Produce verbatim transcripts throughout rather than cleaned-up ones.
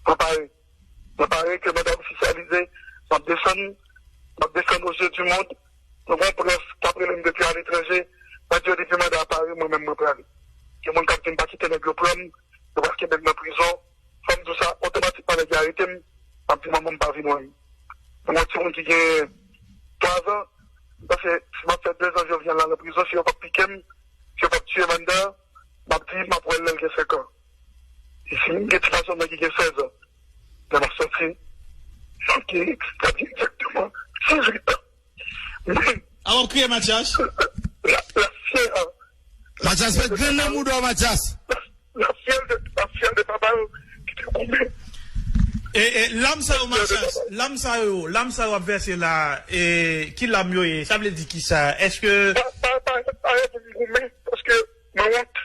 Mwen pare. Mwen pare ke manda ofisyalize, m ap desann, m ap desann aux yeux du monde. Nou gen yon près k ap rele m depi aletranje, mwen di yo depi manda a pare, mwen menm mwen prale. Gen moun k ap di m pa kite nèg yo pran m, yo pral kenbe m nan prizon. Fò m di w sa, otomatikman nèg yo arete m, m ap di manman m pa vin wè m. Mwen yon timoun ki gen twa zan, m panse si m ap fè de zan Jovenel la nan prizon, si yo p ap pike m, si yo p ap tiye manda, m ap di m ap wè l lè l gen senk an. E si m gen ti gason mwen ki gen sèz an, lè m ap sòti, m ap gen, m ap gen egzakteman dizuit an. Men, A w ap kriye, Mathias? la, la fyè, Mathias, met grenn nan mouda w, Mathias. La, la fyè de, la fyè de papa yo ki te goumen. E, e lam sa yo, Mathias, lam sa yo, lam sa yo ap vèse la, e ki lam yo ye? Sa vle di ki sa? Èske Pa, pa, pa, pa, pa pou m goumen, paske mwen wont.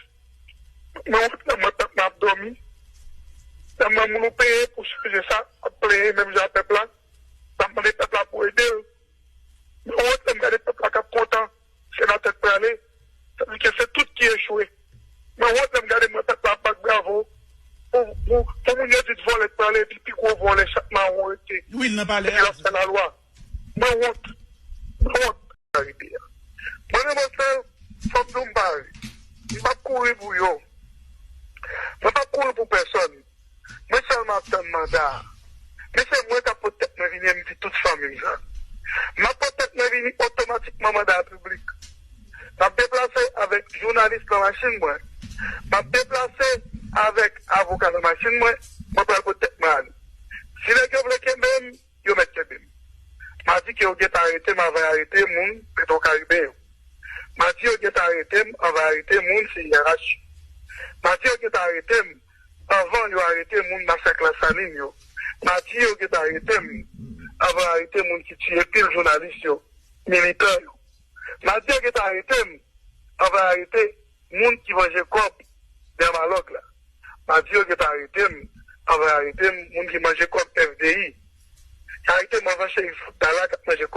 Mwen wont lè m wè pèp mwen ap dòmi. Lè m wè moun ou peye pou chanje sa, ap plenyen menm jan ak pèp la. L ap mande pèp la pou ede l. Mwen wont lè m gade pèp la k ap kontan, senatè k prale. Sa vle di ke se tout ki echwe. Mwen wont lè m gade m wè pèp la ap bat bravo pou, pou, pou moun yo di vòlè k prale, epi pi gwo vòlè chat mawon rete. Wi, l nan palè Epi l a. ap fè lalwa. Mwen wont. Mwen wont. Karibe a. Mwen, Lemontel, fò m di w m pare. M p ap kouri pou yo. Mwen p ap kouri pou pèsòn. Mwen sèlman ap tann manda a. Men se mwen k ap pot tèt mwen vini e m di tout fanmi m sa. M ap pot tèt mwen vini otomatikman manda a piblik. M ap deplase avèk jounalis nan machin mwen. M ap deplase avèk avoka nan machin mwen. Mwen pral pot tèt mwen ale. Si nèg yo vle kenbe m, yo mèt kenbe m. M a di ke yo gentan arete m anvan y arete moun Petwokaribe yo. M a di yo gentan arete m anvan y arete moun C I R H yo. M a di yo gentan arete m anvan yo arete moun masak Lasalin yo. M a di yo gentan arete m anvan y arete moun ki tiye pil jounalis yo, militan yo. M a di yo gentan arete m anvan y arete moun ki manje kòb Dermalog la. M a di yo gentan arete m anvan y arete m moun ki manje kòb F D I. Y arete m anvan Cherif Abdallah k ap manje